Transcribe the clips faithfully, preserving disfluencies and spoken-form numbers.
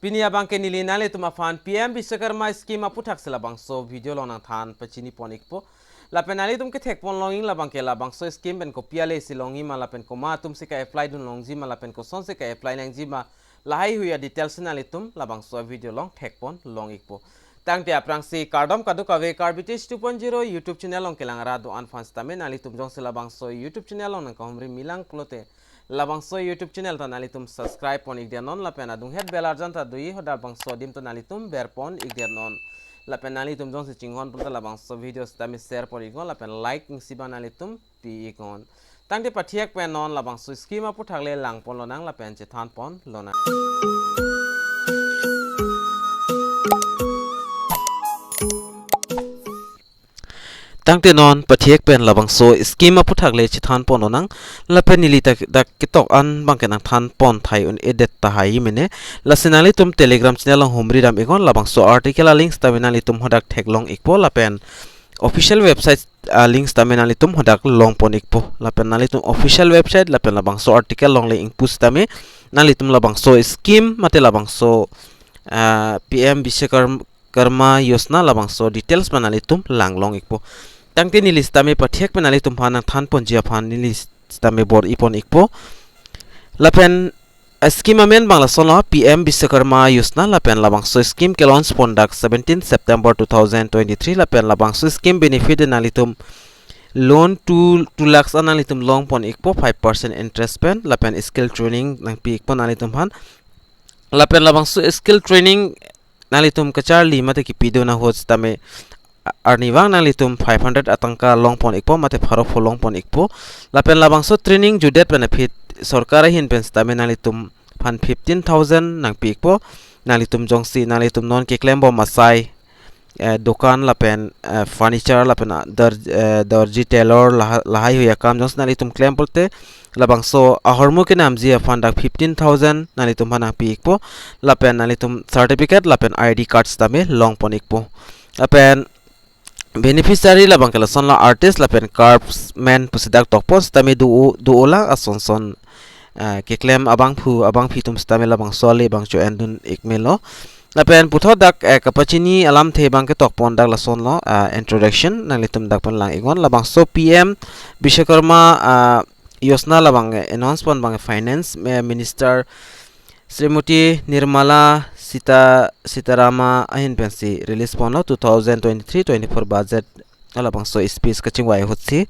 Pini abangke neli nanglitum aphan P M Bishwakarma scheme aputhak si labangso video along nangthan pachini pon ikpo. Lapen nanglitum kethek pon longji labangke labangso scheme pen kopi ale si longji ma lapen komat atum si ka-apply dun longji ma lapen koson si ka-apply nangji ma, lahaihui a-details nanglitum labangso video along thek pon long ikpo. Tangte aphrangsi kardom kadokave Karbi Teach two point zero YouTube channel along kelang arat do-an aphan sitame nanglitum jongsi labangso YouTube channel along nangkahumri milang pulote labangso YouTube channel ta nanglitum subscribe pon ikdet non lapen adunghet bell arjan ta doji hadak bangso adim ta nanglitum ber pon ikdet non. Lapen nanglitum jongsi chinghon pulote labangso video sitame share pon iknon lapen like isi abang nanglitum pi iknon. Tangte pathiek pen non labangso scheme aputhak le lang pon lonang lapen chethan pon lonang. Tangte non pathiek pen labangso scheme aputhak le chethan pon lonang. Lapen neli dak, dak ketok an abangke nangthan pon thai un-edet tahai mene. Lasi nanglitum Telegram channel along humri dam iknon, labangso article a-link sitame nanglitum hadak theklong ikpo lapen official website a-link sitame nanglitum hadak long pon ikpo. Lapen nanglitum official website lapen labangso article along le ingpu sitame nanglitum labangso scheme mate labangso, ah, P M Bishwakarma Yojana labangso details abang nanglitum lang long ikpo. Tangte neli sitame pathiek pen nanglitum aphan nangthan ponji aphan neli sitame bor-i pon ikpo. Lapen a-scheme amen abang lasonlo, P M Bishwakarma Yojana lapen labangso scheme ke-launch pon dak seventeen September two thousand twenty-three lapen labangso scheme benefit nanglitum loan two, two lakhs an nanglitum long pon ikpo five percent interest pen lapen skill training nangpi ikpo nanglitum aphan. Lapen labangso skill training nanglitum kacharli mate kipidun ahut sitame arnivang nanglitum five hundred atangka long pon ikpo mate pharo pho long pon ikpo. Lapen labangso training jutdet pen aphi sorkar ahin pen sitame nanglitum aphan fifteen thousand nangpi ikpo. Nanglitum jongsi nanglitum non keklem bom asai, eh, dukan lapen, eh, furniture lapen, ah, dor-, eh, dorji tailor laha-, lahaihui akam jongsi nanglitum klem pulote labangso ahormu kenamji aphan dak fifteen thousand nanglitum aphan nangpi ikpo. Lapen nanglitum certificate lapen I D card sitame long pon ikpo. Lapen beneficiary labangke lasonlo, artist lapen craftsman pusi dak tok pon sitame do-o, do-o lang ason son, ah, keklem abangphu abangphi atum sitame labangso ale abang cho-endun ik melo. Lapen puthot dak, eh, kapachini alamthe abangke tok pon dak lasonlo, ah, introduction nanglitum dak pen lang iknon. Labangso P M Bishwakarma, ah, Yojana labang, eh, announce pon abang Finance, eh, Minister Srimati Nirmala Sita, Sitarama ahin pensi release ponlo two thousand twenty-three twenty-four budget labangso speech kachingvai ahutsi.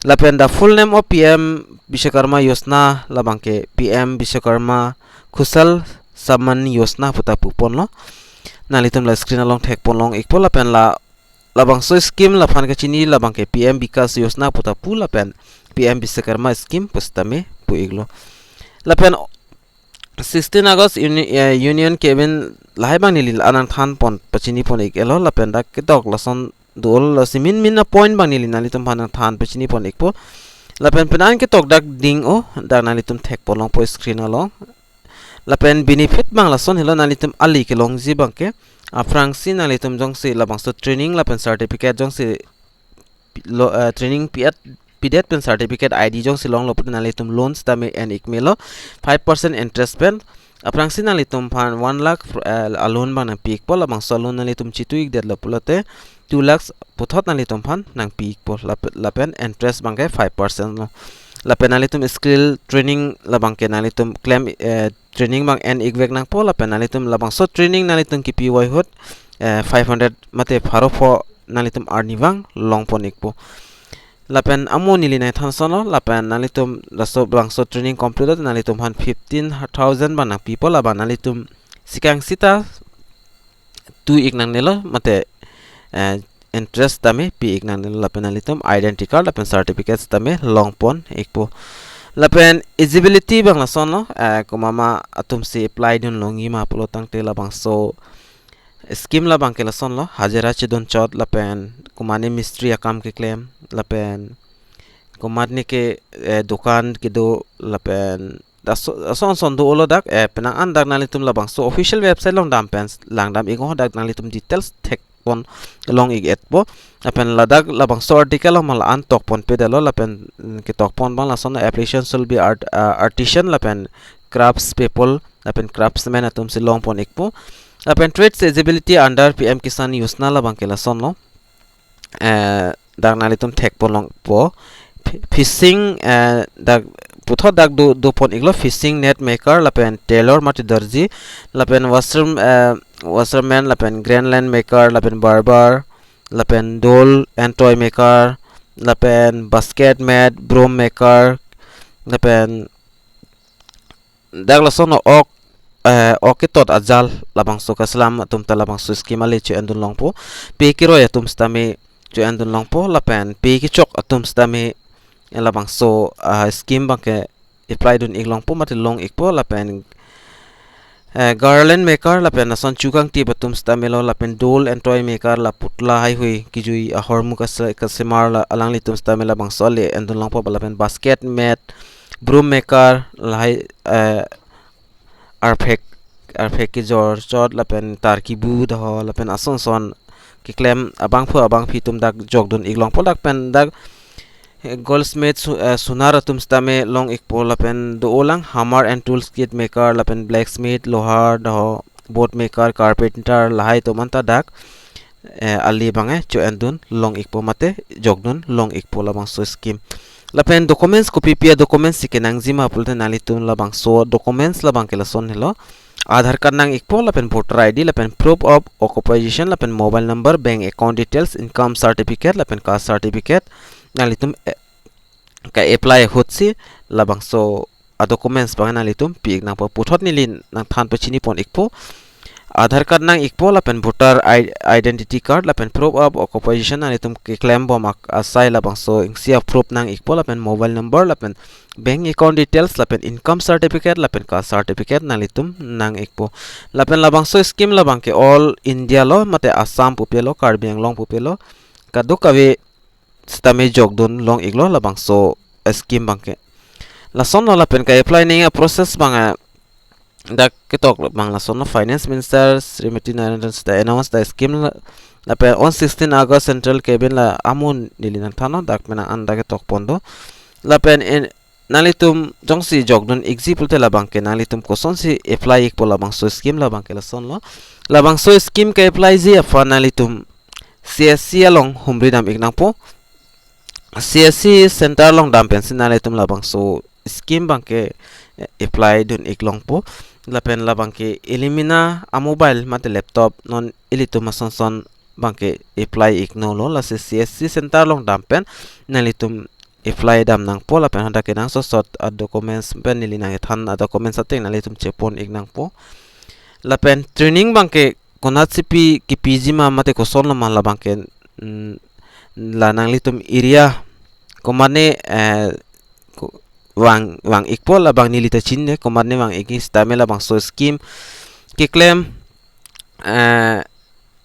Lapen the full name of P M Bishwakarma Yojana labangke P M Bishwakarma Kushal Samman Yojana puta pu ponlo. Nanglitum la screen along thek pon long ikpo lapen la labangso scheme laphan kachini labangke P M Vikas Yojana puta pu lapen P M Bishwakarma scheme pusitame pu iklo. Lapen sixteen August uni-, eh, Union Cabinet lahai abang neli la nangthan pon pachini pon ik-etlo lapen dak ketok lason do-o lasi min min a-point abang neli nanglitum aphan nangthan pachini pon ikpo. Lapen penang ketok dak ding-o, dak nanglitum thek pon longpo screen along. Lapen benefit abang lason helo, nanglitum ale kelongji abangke aphrangsi nanglitum jongsi labangso training lapen certificate jongsi pi-, lo, eh, training pi-et, pidet pen certificate I D jongsi longlo pulote nanglitum loan sitame en ik melo five percent interest pen. Aphrangsi nanglitum aphan one lakh, eh, a-loan abang nangpi ikpo, labangso a-loan nanglitum chitu ikdetlo pulote two lakhs puthot nanglitum aphan nangpi ikpo, lap-, lapen interest abangke five percent lo. Lapen nanglitum skill training labangke nanglitum klem, eh, training abang en ikvek nangpo lapen nanglitum labangso training nanglitum kipi vai ahut, eh, five hundred mate pharo pho nanglitum arnivang long pon ikpo. Lapen amo neli nangthan sonlo, lapen nanglitum laso labangso training complete nanglitum aphan fifteen thousand abang nangpipo, labang nanglitum sikang sita tu ik nangnelo mate, eh, interest tame pi ik nangnelo lapen nanglitum identity card lapen certificate tame long pon ikpo. Lapen eligibility abang lasonlo, eh, komat ma atum si apply dun longji ma pulo tangte labangso scheme labangke lasonlo, hajira chedun chot lapen komatne mistri akam keklem lapen komatne ke, eh, dukan kedo lapen laso, lason son do-olo dak, eh, penang an dak nanglitum labangso official website along dam pen lang dam iknon, dak nanglitum details thek pon long ik-etpo. Lapen ladak labangso article along ma la-an tok ponpedetlo lapen, mm, ketok pon abang lason application shall be art, uh, artisan lapen crafts people lapen craftsman atum si longpon ikpo. Lapen trades eligibility under P M Kisan Yojana labang ke lasonlo. Eh, dak nanglitum thekpon longpo. Fi-, fishing, eh, dak puthot dak do, dopon iklo, fishing net maker, lapen tailor mate darji, lapen washer, eh, washerman, lapen green line maker, lapen barber, lapen doll and toy maker, lapen basket mat, broom maker, lapen dak lason ok, eh, ok ketot ajal labangso kaslam atum ta labangso scheme ale cho-endun longpo. Pe keroi atum sitame cho-endun longpo, lapen pe kechok atum sitame, eh, labangso, ah, scheme abang ke apply dun ik longpo mate long ikpo, lapen, eh, garland maker, lapen lason chukangtip atum sitame lo, lapen doll and toy maker, la putla haihui kejui ahormu kase-, kasemar la alanglitum sitame labangso ale endun longpo, lapen basket mat, broom maker, lahai, eh, arphek, arphek kejor chot, lapen tar kebu daho, lapen ason son keklem abangphu abangphi atum dak jokdun ik longpo. Dak pen dak, eh, goldsmith su-, eh, sunar atum sitame long ikpo, lapen do-olang hammer and tools kit maker, lapen blacksmith, lohar daho, boat maker, carpenter, lahai atum anta dak, eh, ale abang ke cho-endun long ikpo mate jokdun long ikpo labangso scheme. Lapen documents kopi pi a-documents si kenangji ma pulote nanglitum labangso documents labang ke lason helo. Aadhaar card nang ikpo, lapen voter I D, lapen proof of occupation, lapen mobile number, bank account details, income certificate, lapen caste certificate. Nanglitum, eh, ka-apply ahut si labangso a-documents abang nanglitum pi ik nangpo. Puthot neli nangthan pachinipon ikpo. Aadhaar card nang ikpo, lapen voter I-, identity card, lapen proof of occupation nanglitum keklem bom ak-, asai labangso isi a-proof nang ikpo, lapen mobile number, lapen bank account details, lapen income certificate, lapen caste certificate nanglitum nang ikpo. Lapen labangso scheme labang ke all India lo, mate Assam pupe lo, Karbi Anglong pupe lo, kadokave sitame jokdun long iklo labangso, eh, scheme abang ke. Lasonlo, lapen ka-apply nangji a-process abang, eh, dak ketok abang lasonlo, Finance Minister Srimati Nirmala Sitharaman announce the scheme la-, lapen on sixteen August Central Cabinet la amun neli nangthanlo, dak pen an dak ketokpon do. Lapen in, nanglitum jongsi jokdun ikji pulote labang ke nanglitum kosonsi apply ikpo labangso scheme labang ke lasonlo. Labangso scheme ka-applyji aphan nanglitum C S C along humri dam ik nangpo. C S C center along dam pensi nanglitum labangso scheme abang ke, eh, apply dun ik longpo. Lapen labang ke ilimina a-mobile mate laptop non ilitum ason son abang ke apply ik nolo, lasi C S C center along dam pen nanglitum apply dam nangpo. Lapen hadak kenangsot sot a-documents pen neli nangkethan a-documents ateng nanglitum chepon ik nangpo. Lapen training abang ke konatsi pi kepiji ma mate kosonlo ma labang ke, mm, la nanglitum area komatne, eh, ko-, vang, vang ikpo, labang neli ta chinine komatne vang ik sitame labangso scheme keklem, eh,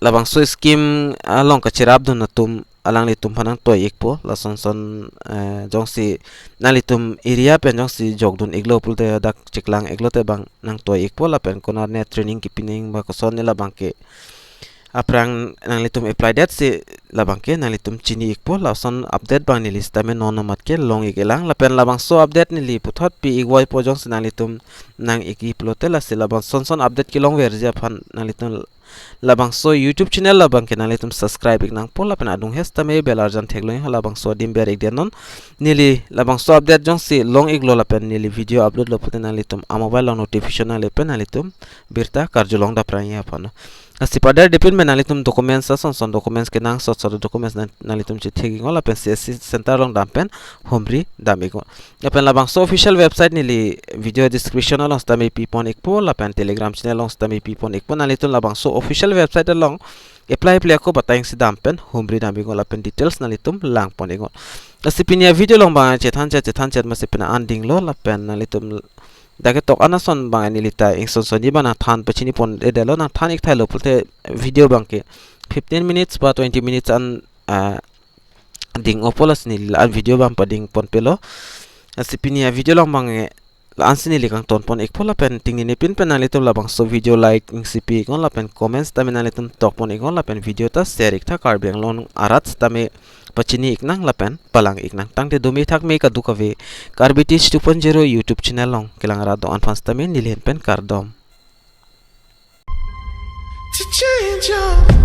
labangso scheme along kacherapdun atum alanglitum aphan nangtoi ikpo, lason son, eh, jongsi nanglitum area pen jongsi jokdun iklo pulote dak chiklang iklote abang nangtoi ikpo, lapen konatne training kepi nangji ma kosonne labang ke aphrang nanglitum apply det si labang ke nanglitum chini ikpo. Lason update abang neli sitame non amat ke long ik-elang, lapen labangso update neli puthot pi ik voipo, jongsi nanglitum nang ikji pulote, lasi labang son son update kelongverji aphan nanglitum labangso YouTube channel labang ke nanglitum subscribe ik nangpo, lapen adung he sitame bell arjan theklong, labangso adim ber ik det non. Neli labangso update jongsi long iklo lapen neli video upload lo pulote nanglitum a-mobile along notification nangle pen nanglitum birta karjulong dapprang aphan. Lasi pada dipin pen nanglitum documents ason son documents kenangsot sot documents nang, nanglitum chethek iknon lapen C S C center along dam pen humri dam iknon. Lapen labangso official website neli video description along sitame pipon ikpo, lapen Telegram channel along sitame pipon ikpo. Nanglitum labangso official website along apply ple ako batang si dam pen humri dam iknon, lapen details nanglitum langpon iknon. Lasi pini a-video along abang chethan chet, chethan chet masi pina an dinglo, lapen nanglitum dak ketok an ason abang neli ta ingson sonni abang nangthan pachinipon-edetlo, nangthan ik thailo pulote video abang ke fifteen minutes ba twenty minutes an, ah, ding-opo, lasi neli la-an video abang padingponpelo. Lasi pini a-video along abang, eh, la-ansi neli kangtonpon ikpo, lapen tingnine pin pen nanglitum labangso video like isi pi iknon, lapen comments tame nanglitum tokpon iknon, lapen video ta share iktha, Karbi Anglong arat tame pachini iknang lapen palang iknang. Tangte dome thakme kadokave Karbi Teach two point zero YouTube channel along kelang ra do-an aphan sitame neli ahin pen kardom. To change your